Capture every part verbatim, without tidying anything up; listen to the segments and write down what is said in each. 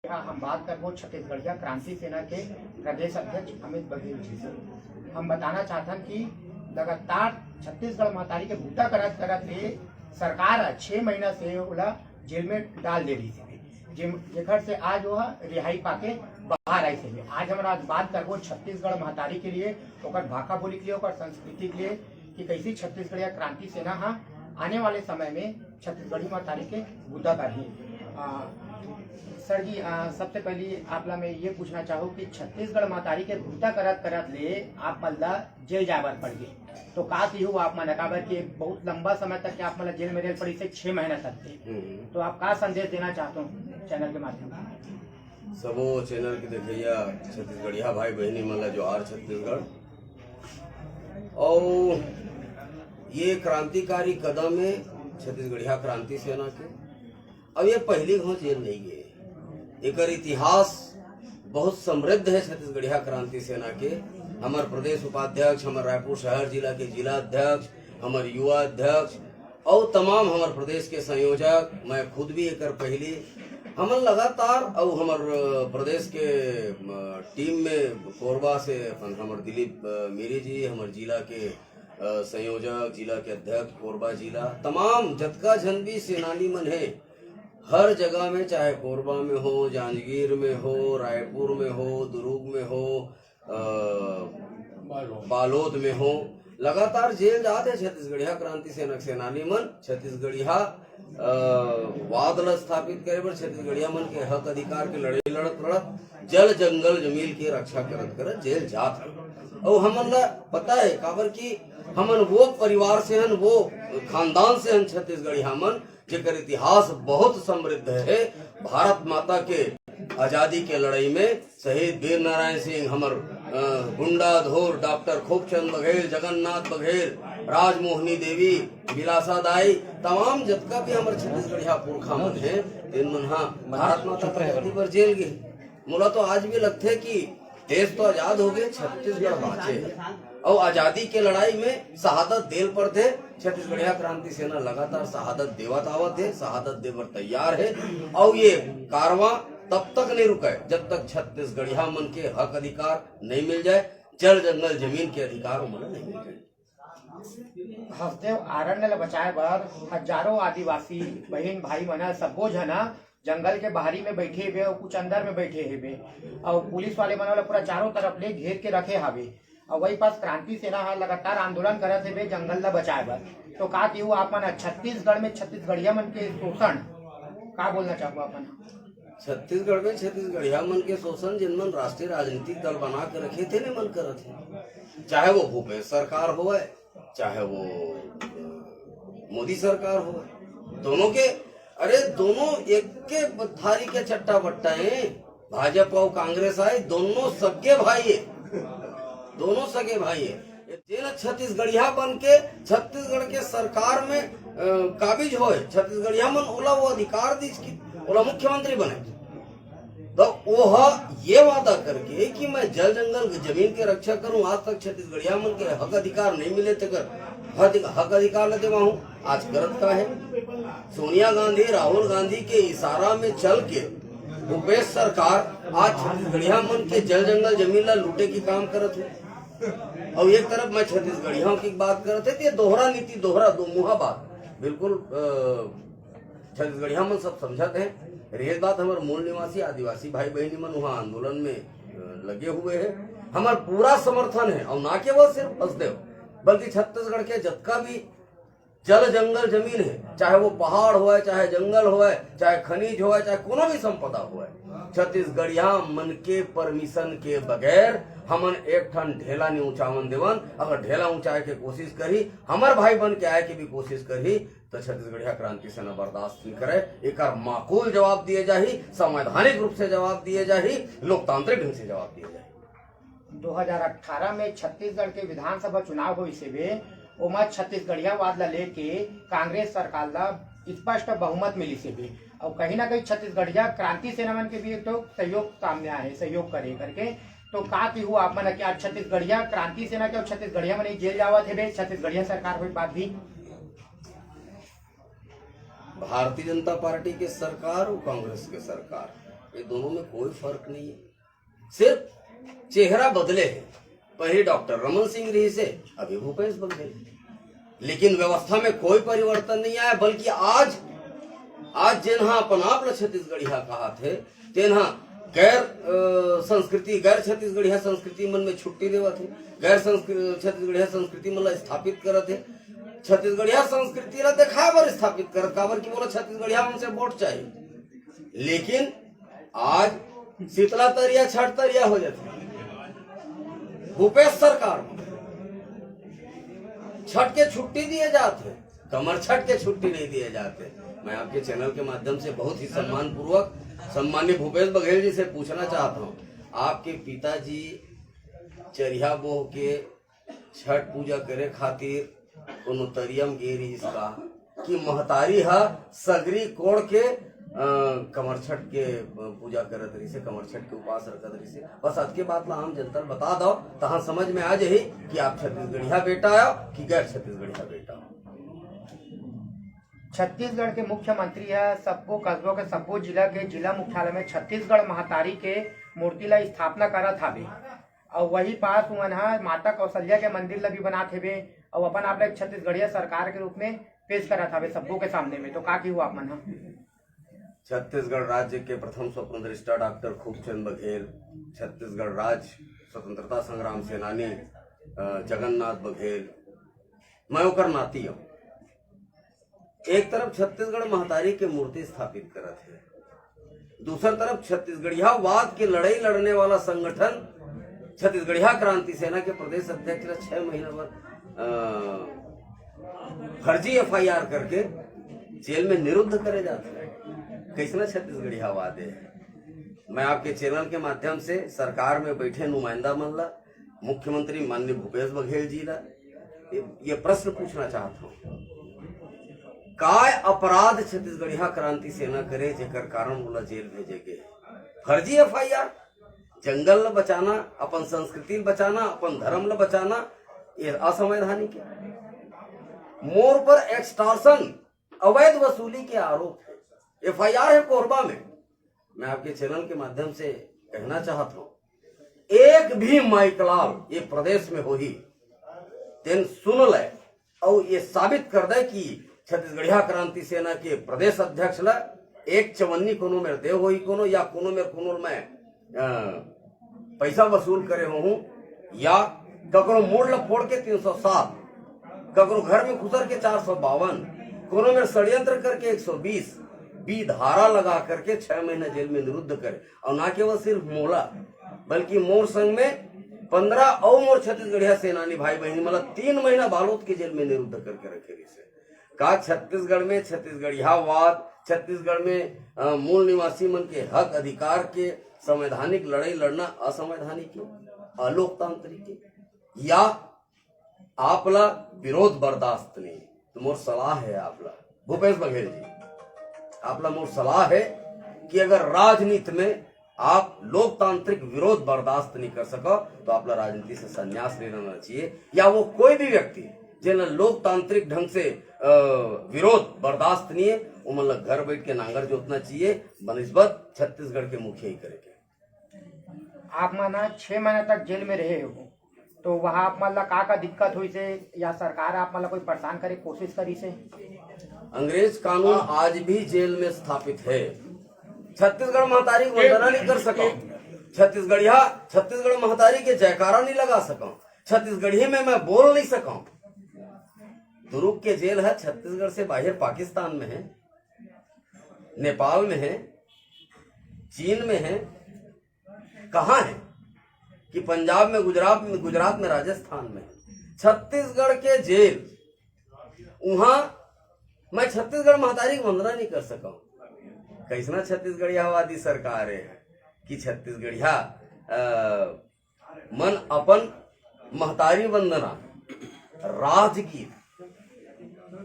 हाँ, हम बात करबो छत्तीसगढ़िया क्रांति सेना के प्रदेश अध्यक्ष अमित बघेल जी से। हम बताना चाहथन कि लगातार छत्तीसगढ़ महतारी के बूता करत करत ले सरकार ह छह महीना से ओला जेल में डाल दे रही थी, जे-, जेकर से आज वो रिहाई पाके बाहर आई थी। आज हमारा आज बात करबो छत्तीसगढ़ महतारी के लिए, ओकर भाखा बोली के लिए, ओकर संस्कृति के लिए कि कैसी छत्तीसगढ़िया क्रांति सेना हा आने वाले समय में छत्तीसगढ़ी महतारी के बूता करही। आ, सर जी, आ, सबसे पहली आप ला मैं ये पूछना चाहूँ कि छत्तीसगढ़ महतारी के बूता करत करत ले आप मन ला जेल जाए बर पड़ गए, तो का किहू आप मन, काबर कि बहुत लंबा समय तक के आप मन ला जेल में रेल पड़ी से छह महीना तक के, हम्म। तो आप का संदेश देना चाहते हो चैनल के माध्यम से? सबो चैनल के देखइया छत्तीसगढ़िया भाई बहिनी मन ला जोहार छत्तीसगढ़। और ये क्रांतिकारी कदम है छत्तीसगढ़िया क्रांति सेना के। अब ये पहली घाव जेल नहीं गए, एकर इतिहास बहुत समृद्ध है छत्तीसगढ़िया क्रांति सेना के। हमर प्रदेश उपाध्यक्ष, हमर रायपुर शहर जिला के जिला अध्यक्ष, हमर युवा अध्यक्ष और तमाम हमर प्रदेश के संयोजक, मैं खुद भी एकर पहली, हमन लगातार और हमर प्रदेश के, अ, टीम में कोरबा से अपन हमर दिलीप, अ, मीरी जी, हमर जिला के, अ, संयोजक, जिला के अध्यक्ष कोरबा जिला, तमाम जतका झन भी सेनानी मन है, हर जगह में, चाहे कोरबा में हो, जांजगीर में हो, रायपुर में हो, दुर्ग में हो, अ, बालोद। बालोद में हो, लगातार जेल जात है छत्तीसगढ़िया क्रांति सेना के सेनानी मन। छत्तीसगढ़िया, अ, वाद ल स्थापित करे बर, छत्तीसगढ़िया मन के हक अधिकार के लड़ाई लड़त लड़त, जल जंगल जमीन के रक्षा करत करत जेल जात है। और हमन ला पता है, काबर कि हमन वो परिवार से हन, वो खानदान से हन छत्तीसगढ़िया मन, जेकर इतिहास बहुत समृद्ध है। भारत माता के आजादी के लड़ाई में शहीद वीर नारायण सिंह, हमर, अ, गुंडाधुर डॉक्टर खूबचंद बघेल, जगन्नाथ बघेल, राजमोहनी देवी, बिलासा दाई, तमाम जतका भी हमर छत्तीसगढ़िया पुरखा मन है, तेन मन हा भारत माता के धरती पर जेल गए। मोला तो आज भी लगथे कि देश तो आजाद हो गए, छत्तीसगढ़ बाँचे है। और आजादी के लड़ाई में शहादत देल पड़थे। छत्तीसगढ़िया क्रांति सेना लगातार शहादत देवत आवत है, शहादत देबर तैयार है। और ये कारवां तब तक नहीं रुके, जब तक छत्तीसगढ़िया मन के हक अधिकार नहीं मिल जाए, जल जंगल जमीन के अधिकार ओमन ला नहीं मिल जाए। हसदेव अरण्य ल बचाए बर हजारों आदिवासी बहिन भाई मन ह, सब्बो झन ह जंगल के बाहरी में बैठे हेबे अउ कुछ अंदर में बैठे हेबे, अउ पुलिस वाले मन ओला पूरा चारों तरफ ले घेर के रखे हावे। अउ वही पास क्रांति सेना ह लगातार आंदोलन करत हेबे जंगल ल बचाए बर। तो का केहू आप मन ह छत्तीसगढ़ में छत्तीसगढ़िया मन के शोषण, का बोलना चाहबो अपन? छत्तीसगढ़ में छत्तीसगढ़िया मन के शोषण जिन मन राष्ट्रीय राजनीतिक दल बना के रखे थे, ने मन करत हे, चाहे वो भूपेश सरकार होवय, चाहे वो, अ, मोदी सरकार होवय, दोनों के, अरे, दोनों एक के थारी के चट्टा बट्टा है। भाजपा और कांग्रेस आए, दोनों सगे भाई है, दोनों सगे भाई है। जेन छत्तीसगढ़िया बन के छत्तीसगढ़ के सरकार में, अ, काबिज होए, छत्तीसगढ़िया मन ओला वो अधिकार दीस कि ओला मुख्यमंत्री बने। तो वो ह ये वादा करके कि मैं जल जंगल जमीन के रक्षा करूं, आज तक छत्तीसगढ़िया मन के हक अधिकार नहीं मिले, तेकर हक, हक अधिकार न देवा हूं। आज करत का है? सोनिया गांधी, राहुल गांधी के इशारा में चल के भूपेश सरकार आज छत्तीसगढ़िया मन के जल जंगल जमीन ला लूटे की काम करत है। और एक तरफ मैं छत्तीसगढ़िया की बात करत है, तो ये दोहरा नीति, दोहरा दो मुहा बात, बिल्कुल, अ, छत्तीसगढ़िया मन सब समझत हैं। रही बात हमर मूल निवासी आदिवासी भाई बहिनी मन वहाँ आंदोलन में, अ, लगे हुए हैं, हमर पूरा समर्थन है। और ना केवल सिर्फ हसदेव, बल्कि छत्तीसगढ़ के जतका भी जल जंगल जमीन है, चाहे वो पहाड़ होए, चाहे जंगल होए, चाहे खनिज होए, चाहे कोनो भी संपदा होए, छत्तीसगढ़िया मन के परमिशन के बगैर हमन एक ठन ढेला नहीं ऊंचावन देवन। अगर ढेला ऊंचाए के कोशिश करही, हमर भाई बन के आए के भी कोशिश करही, तो छत्तीसगढ़िया क्रांति सेना बर्दाश्त नहीं करे। एकर माकूल जवाब दिए जाही, संवैधानिक रूप से जवाब दिए जाही, लोकतांत्रिक ढंग से जवाब दिए जाही। दो हज़ार अठारह में छत्तीसगढ़ के विधानसभा चुनाव होइस हेबे, ओमा छत्तीसगढ़ियावाद ला लेके कांग्रेस सरकार ला स्पष्ट बहुमत मिलिस हेबे। और कहीं ना कहीं छत्तीसगढ़िया क्रांति सेना मन के भी एक तो सहयोग सामने आए हे, सहयोग करे करके। तो का केहू आप मन के आज छत्तीसगढ़िया क्रांति सेना के और छत्तीसगढ़िया मन जेल जावत हेबे, छत्तीसगढ़िया सरकार होए बाद भी? भारतीय जनता पार्टी के सरकार और कांग्रेस के सरकार, ये दोनों में कोई फर्क नहीं है, सिर्फ चेहरा बदले है। पहले डॉक्टर रमन सिंह रहिस हे, अभी भूपेश बघेल, लेकिन व्यवस्था में कोई परिवर्तन नहीं आया। बल्कि आज, आज जेन हा अपन आप ल छत्तीसगढ़िया कहत हे, तेन हा गैर, अ, संस्कृति, गैर छत्तीसगढ़िया संस्कृति मन में छुट्टी देवत हे, गैर संस्कृ-, छत्तीसगढ़िया संस्कृति मन ला स्थापित करत हे। छत्तीसगढ़िया संस्कृति ला देखाए बर स्थापित करत, काबर कि बोला छत्तीसगढ़िया मन से वोट चाहिए। लेकिन आज शीतला तरिया छठ तरिया हो जाथे। भूपेश सरकार में छठ के छुट्टी दिए जात हे, कमर छठ के छुट्टी नहीं दिए जाते। मैं आपके चैनल के माध्यम से बहुत ही सम्मान पूर्वक सम्माननीय भूपेश बघेल जी से पूछना चाहता हूँ, आपके पिताजी चरिहा बोह के छठ पूजा करे खातिर कोनो तरिया म गे रिहिस का, कि महतारी ह सगरी कोड़ के, अ, कमर छठ के, अ, पूजा करत रहिसे, कमर छठ के उपास रखत रहिसे। बस अतके बात ला आम जनता ल बता दव, तहाँ समझ में आ जाही कि आप छत्तीसगढ़िया बेटा आव कि गैर छत्तीसगढ़िया बेटा आव। छत्तीसगढ़ के मुख्यमंत्री ह सब्बो कस्बों के, सब्बो जिला के जिला मुख्यालय में छत्तीसगढ़ महतारी के मूर्ति ला स्थापना करत हावे। अउ वही पास उमन ह माता कौशल्या के मंदिर ल भी बनात हेबे, अउ अपन आप ल एक छत्तीसगढ़िया सरकार के रूप में पेश करत हवे सब्बो के सामने में। तो का किहू आप मन ह? छत्तीसगढ़ राज्य के प्रथम स्वप्न दृष्टा डॉक्टर खूबचंद बघेल, छत्तीसगढ़ राज्य स्वतंत्रता संग्राम सेनानी, अ, जगन्नाथ बघेल, मैं ओकर नाती हूँ। एक तरफ छत्तीसगढ़ महतारी के मूर्ति स्थापित करत हे, दूसर तरफ छत्तीसगढ़ियावाद के लड़ाई लड़ने वाला संगठन छत्तीसगढ़िया क्रांति सेना के प्रदेश अध्यक्ष ला छह महीना बर, अ, फर्जी एफ आई आर करके जेल में निरुद्ध करे जात हे। कैसना छत्तीसगढ़ियावाद हे? मैं आपके चैनल के माध्यम से सरकार में बैठे नुमाइंदा मन ला, मुख्यमंत्री माननीय भूपेश बघेल जी ला ये, ये प्रश्न पूछना चाहत हूँ, काय अपराध छत्तीसगढ़िया क्रांति सेना करे जेकर कारण ओला जेल भेजे गे? फर्जी एफ आई आर, जंगल ल बचाना, अपन संस्कृति ल बचाना, अपन धर्म ल बचाना, ये असंवैधानिक हे। मोर पर एक्सटॉर्शन, अवैध वसूली के आरोप हे, एफ आई आर हे कोरबा में। मैं आपके चैनल के माध्यम से कहना चाहत हूँ, एक भी माइकलाल ये प्रदेश में होही, तेन सुन ले अउ ये साबित कर दे कि छत्तीसगढ़िया क्रांति सेना के प्रदेश अध्यक्ष ला एक चवन्नी कोनो मेर दे होही कोनो, या कोनो मेर कोनो मैं, अ, पैसा वसूल करे होहूँ, या ककरो मूड़ ला फोड़ के तीन सौ सात, ककरो घर में घुसर के चार सौ बावन, कोनो मेर षड्यंत्र करके एक सौ बीस, बी धारा लगा करके छह महीना जेल में निरुद्ध करे। अउ ना केवल सिर्फ मोला, बल्कि मोर संग में पंद्रह अउ मोर छत्तीसगढ़िया सेनानी भाई बहिनी, मतलब तीन महीना बालोद के जेल में निरुद्ध करके रखे रहिसे। का छत्तीसगढ़ में छत्तीसगढ़ियावाद, छत्तीसगढ़ में, अ, मूल निवासी मन के हक अधिकार के संवैधानिक लड़ाई लड़ना असंवैधानिक हे, अलोकतांत्रिक हे, या आप ला विरोध बर्दाश्त नहीं? तो मोर सलाह हे आप ला, भूपेश बघेल जी, आप ला मोर सलाह हे कि अगर राजनीति में आप लोकतांत्रिक विरोध बर्दाश्त नहीं कर सको, तो आप ला राजनीति से संन्यास ले लेना चाहिए, या वो कोई भी व्यक्ति जेन ला लोकतांत्रिक ढंग से, अ, विरोध बर्दाश्त नहीं हे, ओमन ला घर बैठ के नांगर जोतना चाहिए, बनिस्बत छत्तीसगढ़ के मुखिया ही करे के। आप मन ह छह महीना तक जेल में रहे हो, तो वहाँ आप मन ला का का दिक्कत होइस हे, या सरकार आप मन ला कोई परेशान करे के कोशिश करिस हे? अंग्रेज कानून आज भी जेल में स्थापित है। छत्तीसगढ़ महतारी के वंदना नहीं कर सकव, छत्तीसगढ़िया, छत्तीसगढ़ महतारी के जयकारा नहीं लगा सकव, छत्तीसगढ़ी में मैं बोल नहीं सकव। दुरुग के जेल है, छत्तीसगढ़ से बाहर पाकिस्तान में है, नेपाल में है, चीन में है, कहाँ है कि पंजाब में, गुजरात में, गुजरात में, राजस्थान में है। छत्तीसगढ़ के जेल, वहां मैं छत्तीसगढ़ महतारी के वंदना नहीं कर सकव। कैसना छत्तीसगढ़ियावादी सरकार है कि छत्तीसगढ़िया, अ, मन अपन महतारी वंदना, राजगीत,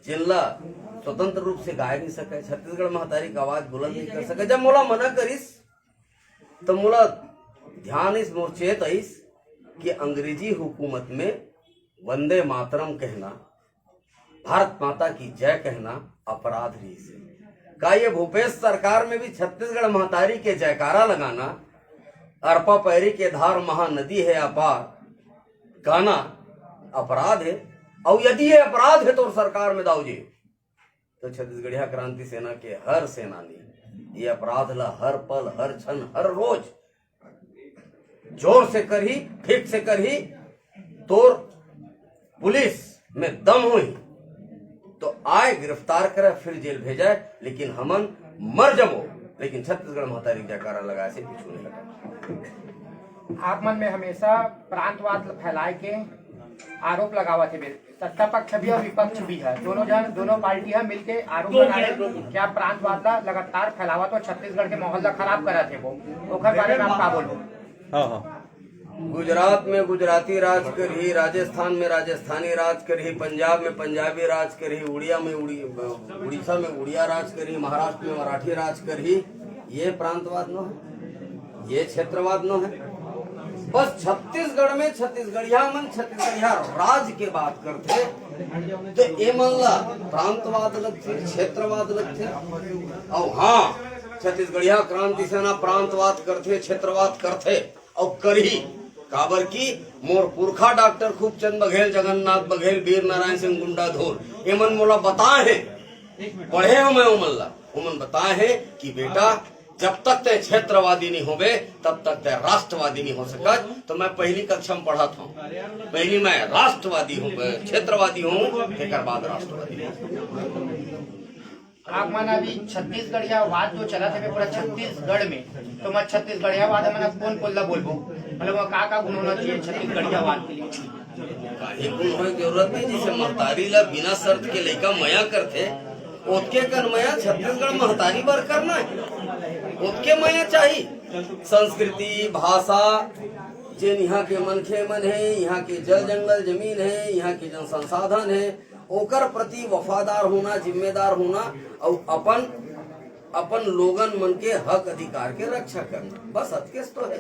जेन ला स्वतंत्र रूप से गाय नहीं सके, छत्तीसगढ़ महतारी के आवाज बुलंद नहीं कर सके। जब मोला मना करिस, तो मोला ध्यान इस मोर चेत आइस कि अंग्रेजी हुकूमत में वंदे मातरम कहना, भारत माता की जय कहना अपराध रहिस हे। का ये भूपेश सरकार में भी छत्तीसगढ़ महतारी के जयकारा लगाना, अरपा पैरी के धार महानदी हे अपार गाना अपराध हे? अउ यदि ये अपराध हे तोर सरकार में दाऊ जी, तो छत्तीसगढ़िया क्रांति सेना के हर सेनानी ये अपराध ला हर पल, हर क्षण, हर रोज जोर से करही, ठीक से करही। तोर पुलिस में दम होही तो आए गिरफ्तार करे, फिर जेल भेजे, लेकिन हमन मर जबो, लेकिन छत्तीसगढ़ महतारी के जयकारा लगाए से पीछू नहीं हटब। आप मन में हमेशा प्रांतवाद फैलाए के आरोप लगावत हे, सत्ता पक्ष भी और विपक्ष भी है, दोनों जन, दोनों पार्टी है मिलके आरोप लगा रहे हैं कि आप प्रांतवाद ला लगातार फैलावत हो, छत्तीसगढ़ के माहौल ला खराब करत हे वो, ओकर बारे में आप का बोलबो? हाँ हाँ। गुजरात में गुजराती राज करही, राजस्थान में राजस्थानी राज करही, पंजाब में पंजाबी राज करही, उड़िया में उड़ी उड़ीसा में उड़िया राज करही, महाराष्ट्र में मराठी राज करही। ये प्रांतवाद नो है, ये क्षेत्रवाद नो है। बस छत्तीसगढ़ में छत्तीसगढ़िया मन छत्तीसगढ़िया राज के बात करथे, तो ए मन ला प्रांतवाद लगथे, क्षेत्रवाद लगथे। अउ हाँ, छत्तीसगढ़िया क्रांति सेना प्रांतवाद करथे, क्षेत्रवाद करथे। अउ करही, काबर कि मोर पुरखा डॉक्टर खूबचंद बघेल, जगन्नाथ बघेल, वीर नारायण सिंह गुंडाधुर, एमन मोला बताए हे, पढ़े हो मैं ओमन ला, ओमन बताए हे कि बेटा, जब तक ते क्षेत्रवादी नहीं होबे, तब तक ते राष्ट्रवादी नहीं हो सकत। तो मैं पहली कक्षा में पढ़त हूँ, पहली मैं राष्ट्रवादी हूँ, क्षेत्रवादी हूँ, तेकर बाद राष्ट्रवादी हूँ। आप मन अभी छत्तीसगढ़िया वाद जो चलत हे पूरा छत्तीसगढ़ में, तो मैं छत्तीसगढ़िया वाद मन कौन कोल्ला बोलबो, मतलब वो का का गुण होना चाहिए छत्तीसगढ़िया वाद के लिए? काहे गुण होए के जरूरत नहीं, जैसे महतारी ला बिना शर्त के लइका मया करथे, ओतके कन मया छत्तीसगढ़ महतारी बर करना है, ओतके मया चाही। संस्कृति, भाषा, जेन यहाँ के मनखे मन हे, यहाँ के जल जंगल जमीन हे, यहाँ के जन संसाधन हे, ओकर प्रति वफादार होना, जिम्मेदार होना, अउ अपन अपन लोगन मन के हक अधिकार के रक्षा करना, बस अतकेस तो हे।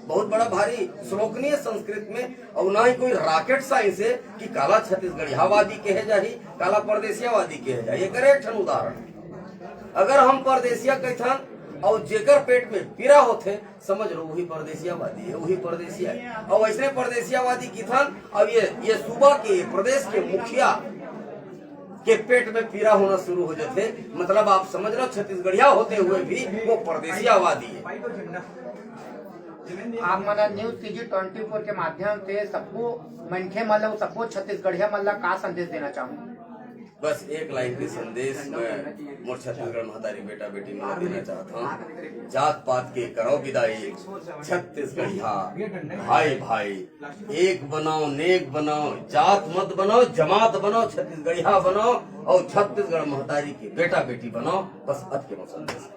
बहुत बड़ा भारी श्लोक नहीं है संस्कृत में, और ना ही कोई रॉकेट साइंस है कि काला छत्तीसगढ़ियावादी कहे जाही, काला परदेसियावादी कहे जाही। एकर एक ठन उदाहरण, अगर हम परदेसिया कहिथन और जेकर पेट में पीरा होथे, समझ लो वही परदेसियावादी है, वही परदेसिया है। और वैसने परदेसियावादी किथन, अब ये ये सूबा के, प्रदेश के मुखिया के पेट में पीरा होना शुरू हो जाथे, मतलब आप समझ लो छत्तीसगढ़िया होते हुए भी वो परदेसियावादी है। आप मन न्यूज टीजी ट्वेंटी फोर के माध्यम से सबको मनखे मन ला, सबको छत्तीसगढ़िया मन ला का संदेश देना चाहूँ? बस एक लाइन के संदेश मैं मोर छत्तीसगढ़ महतारी बेटा बेटी मन ला देना चाहत हूँ। जात पात के करो विदाई, छत्तीसगढ़िया भाई भाई एक बनाओ, नेक बनाओ, जात मत बनाओ, जमात बनाओ, छत्तीसगढ़िया बनाओ और छत्तीसगढ़ महतारी के बेटा बेटी बनाओ। बस अतके मोर संदेश।